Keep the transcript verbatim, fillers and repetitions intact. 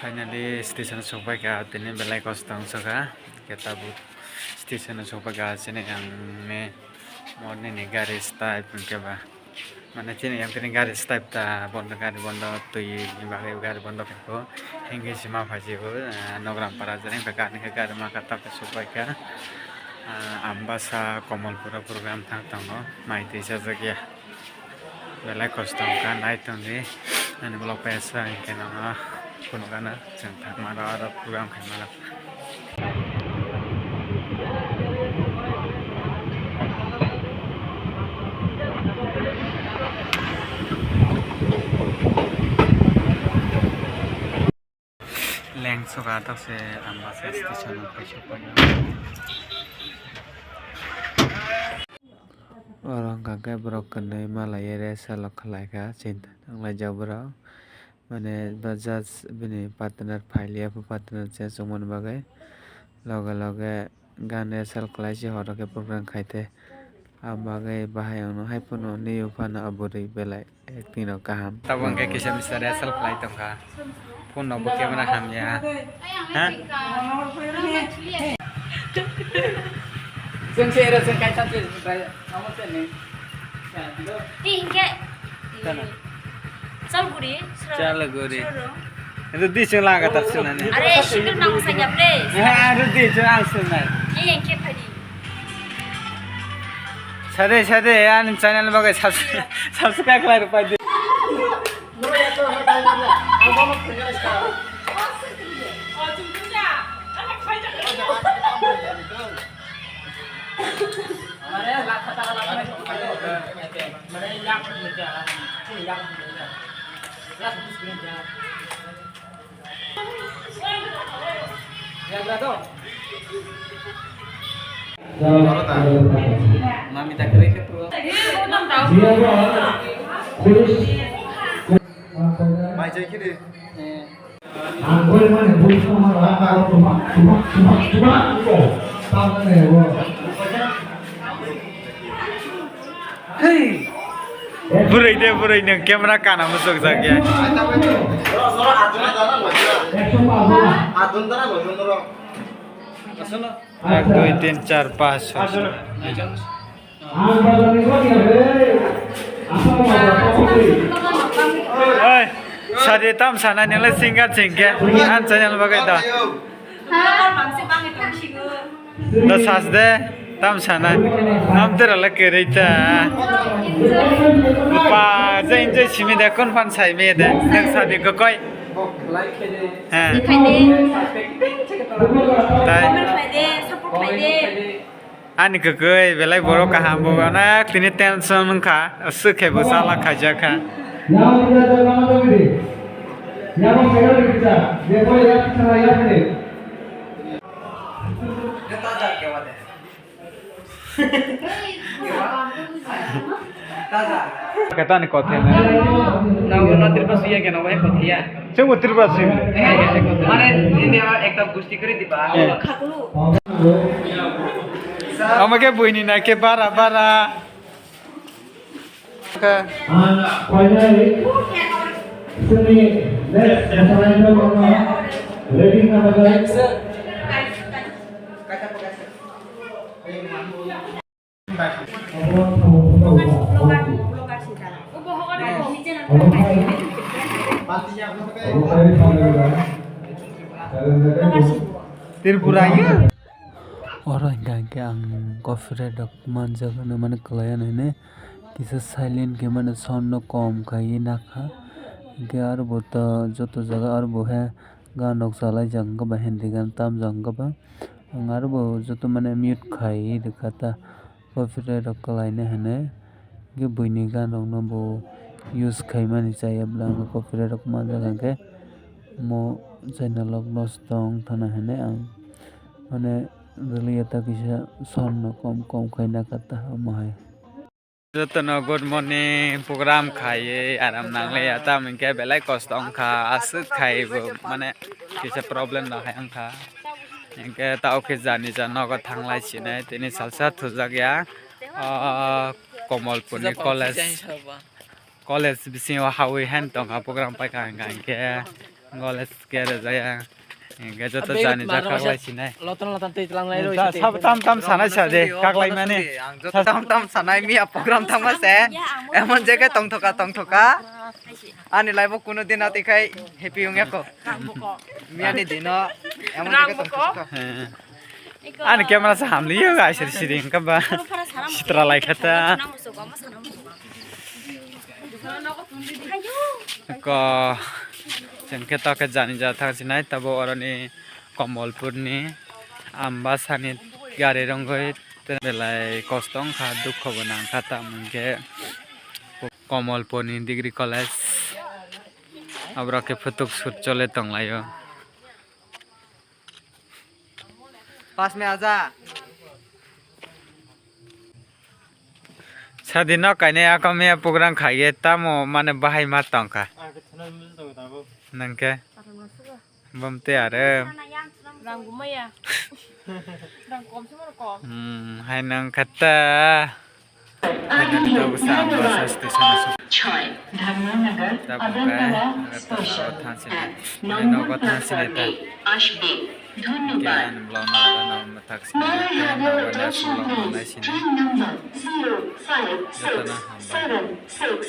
Finally, station o sokpai kha, tini belai kosto wng sokha. Khe tabuk station o sokpai kha, chini ang me morning ni gari start hwnkhe ba. Mane chini yang tini gari start ta bondo, gari bondo, twi ni bagwi gari bondo khe ko. Hengke sima phaji bo, ah, Nogram para jani ba gari khe gari ma kha ta sokpai kha. Ah, Ambasa Komolpura program thang tongo, mai twi sajak ya. Belai kosto wngkha, nai tongdi. Ani vlog paisa hinkhe nono phunukgana, chwng thangmano aro program khaimano. Lengsoka tokse Ambasa station o kaisa paio. Oro hwnkha khe borok kwnwi malaiwi resalo khlaikha, chinta tanglaijak borok. Mane bajaj bini partner phailiya, bo partner se chongmani bagwi loge loge. Gan resal khlai se horo khe program khai te. Abagwi bahai ang no hai phano nio phano aburui belai acting rok kaham. Tabuk hwnkhe kisa misa resal khlai tongkha. Phone no bo camera hamya. Ha? Chwng se era chwng kaisa se bai amo se ni. Ti hingke. Tana. Chalguri. Chalguri. Rudi chwng laga tak chwng nani. Are, single nang sanya, please. Ha, rudi chwng ang chwng nai. Ye yang ke phadi. Sade, sade, ani channel bagai subscribe, subscribe khlai rwpai di. Mami tak kira ke pro. Mai jai kiri. Ang bai mani bui sama ra ka tuma tuma tuma tuma ko. Tama ne wo. Hey. Bwrwi de bwrwi, nwng camera kana muchuk jak ya. Ek, dui, tin, char, panch, choi. Oi, sadi tam sana nila singa chingke, an channel bagai da. Da sas de, tam sana. Nam tera la kerei ta. Pa, je inje simi de kon fan sai me de. Nang sadi ko koi. Ha. Tai. Ani kwkwi belai borok kaham bo onek tini tension wngkha, swk khe bo chala khaijak kha. Kata ni kothe na. Nang na Tripura suya kena wai kothe ya. Chengbo Tripura simi. Mane ini ekta gusti kori diba. Ama ke buini na ke bara bara. Ang koinai sini next national level no ready na bagai. Tripura yo. Oro hingka hingke ang copyright rok manjak hinui mani kwlai ya nini kisa silent khe mani sound no kom khaiwi nakha hingke aro bo to joto jaga aro bo he gan rok chalaijak wngkha ba hindi gan tamjak wngkha ba ang aro bo joto mane mute khaiwi rwkha ta. Copyright rok kwlaina hinwi hwnkhe buini gan rokno bo use khaimani chaya bwlangno copyright rok manjak hwnkhe omo channel rok nosto wng thana hinwi ang mane rwliya ta kisa sound no kom kom khaina kha ta omo hai. Jotono good morning, program khaiwi aram nangliya, tamo hinkhe belai kosto wngkha, aswk khaibo mane kisa problem no hai wngkha. Hinkhe tao khe jani ja nogo thanglai sinai, tini salsa thujakya, o Komolpurni college, college bisingo hawi han tongkha, program paikha hinkhe. Goles kere jaya. Hingke joto jani ja kaklai sinai. Lotan lotan twi tlang lai roi. Sab tam tam sanai sa de, kaklai mani. Ang joto tam tam sanai, miya program thangma se. Emon jege tongthoka, tongthoka. Ani life o kuno din ati khai happy wngya ko. Miya ni dino emon jege tongthoka. Ani camera sa hamliyo ga sir siri hingke ba. Sitra lai khata. Ko, chwng khe tok khe jani ja thang sinai, tabo oroni Komolpurni Ambasani gari rongoi belai kosto wngkha, dukho bo nangkha, tamo hwnkhe Komolpurni Degree College, aborok khe phutuk shoot chole tonglaio. Pas me aja. Sadi no kainai ako miya program khaye tamo mane bahai ma tongkha. Nangkhe. Bam te are. Rang gumaya. Rang kom se mano kom. Hmm, hai nang khatta. Hai nang to sa ambo sa station asu. ছয় ধর্মনগর, tabuk আগরতলা hai, Agartala station. Thansi. Hai, নয় নম্বর প্ল্যাটফর্মে আসবে। ধন্যবাদ। Kaya ni blog no ada no mathak sini, Maya kaya no Hagar wala Express, blog no nai sini. Train number zero five six seven six. Joto no hambai.